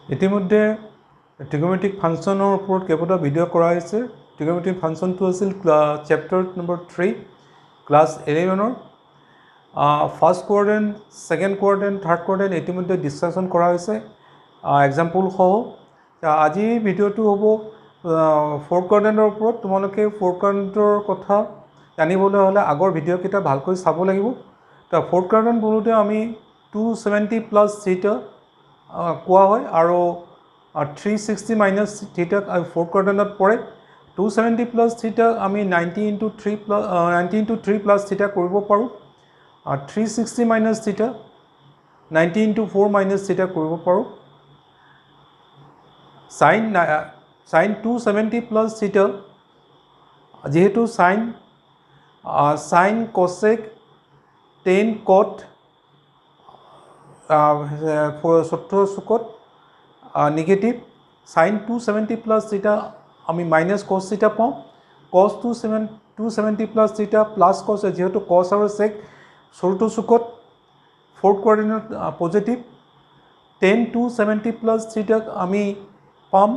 ইতিমধ্যে ট্ৰিগোমেট্ৰিক ফাংচনৰ ওপৰত কেইবাটাও ভিডিঅ' কৰা হৈছে। ট্ৰিগোমেট্ৰিক ফাংচনটো আছিল চেপ্টাৰ নম্বৰ 3 ক্লাছ 11ৰ first quadrant, second quadrant, third quadrant ইতিমধ্যে ডিছকাশ্যন কৰা হৈছে এক্সাম্পলসহ। আজিৰ ভিডিঅ'টো হ'ব ফ'ৰ্থ কোৱাড্ৰেণ্টৰ ওপৰত। তোমালোকে ফ'ৰ্থ কোৱাড্ৰেণ্টৰ কথা জানিবলৈ হ'লে আগৰ ভিডিঅ'কেইটা ভালকৈ চাব লাগিব। ফ'ৰ্থ কোৱাড্ৰেণ্ট বোলোতে আমি 270 প্লাছ থিটা কোৱা হয় আৰু 360 মাইনাছ থিটা ফ'ৰ্থ কোৱাড্ৰেণ্টত পৰে। 270 প্লাছ থিটা আমি 90 ইণ্টু 3 প্লাছ থিটা কৰিব পাৰোঁ। 360 minus theta 90 into 4 minus theta কৰিব পাৰোঁ। চাইন 270 প্লাছ থিটা, যিহেতু চাইন কচেক টেন কট চতুৰ্থ চুকত negative, sine 270 plus theta আমি মাইনাছ কছ থিটা পাওঁ। কছ 270 প্লাছ থিটা প্লাছ কছ, যিহেতু কছ আৰু চেক চতুৰ্থ চুকত ফ'ৰ্থ কোৱাড্ৰেণ্টত পজিটিভ। টেন 270 প্লাছ থিটাক আমি পাম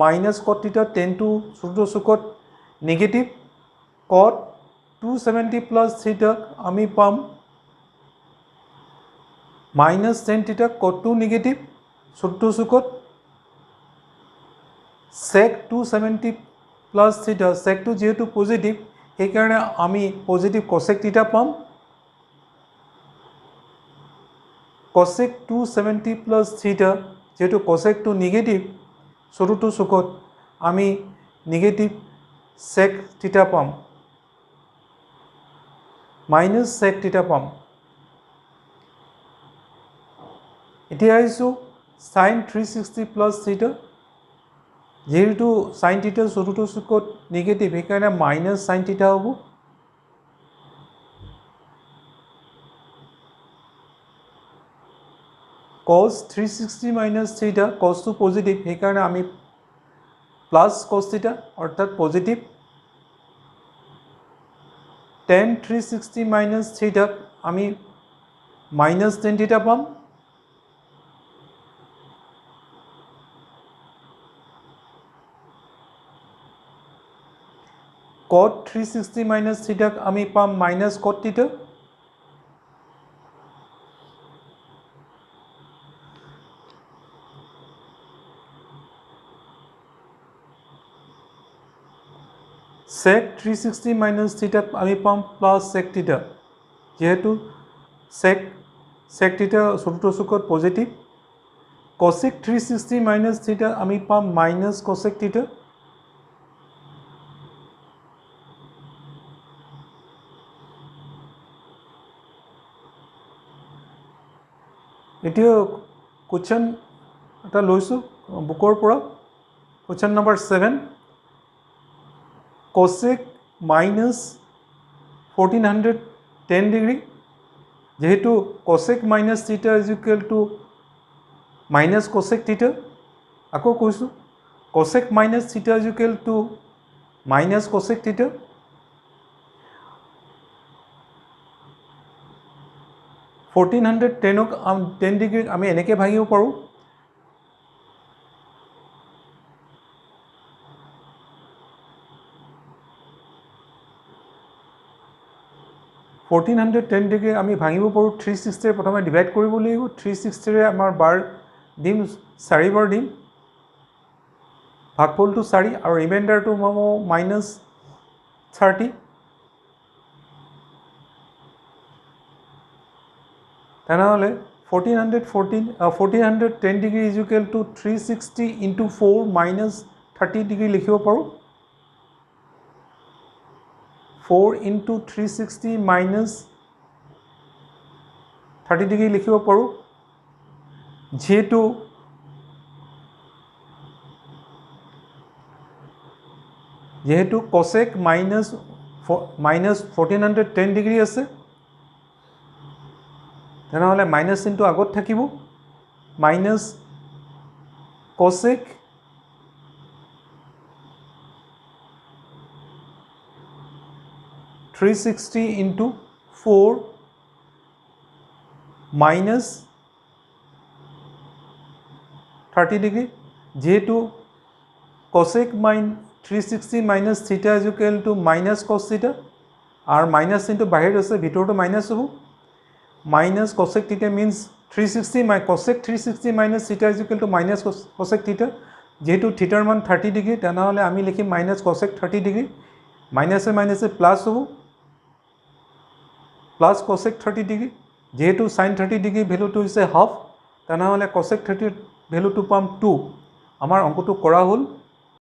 মাইনাছ কট থিটা, টেনটো চতুৰ্থ চুকত নিগেটিভ। কট 270 প্লাছ থিটাক আমি পাম মাইনাছ টেন থিটা, কটটো নিগেটিভ চতুৰ্থ চুকত। চেক 270 প্লাছ থিটা, চেকটো যিহেতু পজিটিভ সেইকাৰণে আমি পজিটিভ কচেক থিটা পাম। কচেক 270 প্লাছ থিটা, যিহেতু কচেকটো নিগেটিভ চতুৰ্থ চুকত আমি নিগেটিভ চেক থিটা পাম, মাইনাছ চেক থিটা পাম। এতিয়া আহিছোঁ চাইন 360 প্লাছ থিটা, যিহেতু চাইন থিটা চতুৰ্থ চুকত নিগেটিভ সেইকাৰণে মাইনাছ চাইন থিটা হ'ব। কছ 360 মাইনাছ থিটা, কছটো পজিটিভ সেইকাৰণে আমি প্লাছ কছ থিটা অৰ্থাৎ পজিটিভ। টেন 360 মাইনাছ থিটাক আমি মাইনাছ টেন থিটা পাম। কট 360 মাইনাছ থিটাক আমি পাম minus cot theta. Sec 360 minus থিটাক আমি পাম প্লাছ চেক থিটা, যিহেতু চেক থিটা চতুৰ্থ চুকত পজিটিভ। কচেক 360 মাইনাছ থিটা আমি পাম মাইনাছ কচেক থিটা। এতিয়া কুৱেশ্যন এটা লৈছোঁ বুকৰ পৰা, question number 7, cosec minus 1410 degree. যিহেতু cosec minus theta is equal to minus cosec theta, আকৌ কৈছোঁ cosec minus theta is equal to minus cosec theta. 1410ক 10 ডিগ্ৰীক আমি এনেকৈ ভাঙিব পাৰোঁ, 1410 ডিগ্ৰী আমি ভাঙিব পাৰোঁ 360ৰে প্ৰথমে ডিভাইড কৰিব লাগিব। 360ৰে আমাৰ বাৰ দিম, চাৰিবাৰ দিম, ভাগফলটো 4 আৰু ৰিমাইণ্ডাৰটো হ'ব মাইনাছ 30। তেনেহ'লে 1410 degree is equal to 360 into 4 minus 30 degree লিখিব পাৰোঁ। 4 ইণ্টু 360 মাইনাছ 30 ডিগ্ৰী লিখিব পাৰোঁ। যিহেতু কচেক মাইনাছ 1410 ডিগ্ৰী আছে, তেনেহ'লে মাইনাছ চিনটো আগত থাকিব, minus cosec 360 into 4 minus 30 degree. যিহেতু cosec 360 minus theta is equal to minus cos theta আৰু মাইনাছ চিনটো বাহিৰত আছে, ভিতৰতো মাইনাছ হ'ব। Minus cosec theta means 360 cosec 360 minus theta is equal to minus cosec theta. যিহেতু থিটাৰ মান 30 ডিগ্ৰী, তেনেহ'লে আমি লিখিম মাইনাছ কচেক 30 ডিগ্ৰী। মাইনাছে মাইনাছে প্লাছ হ'ব, প্লাছ কচেক 30 ডিগ্ৰী। যিহেতু চাইন 30 ডিগ্ৰী ভেলুটো হৈছে হাফ, তেনেহ'লে কচেক 30 ভেলুটো পাম টু। আমাৰ অংকটো কৰা হ'ল।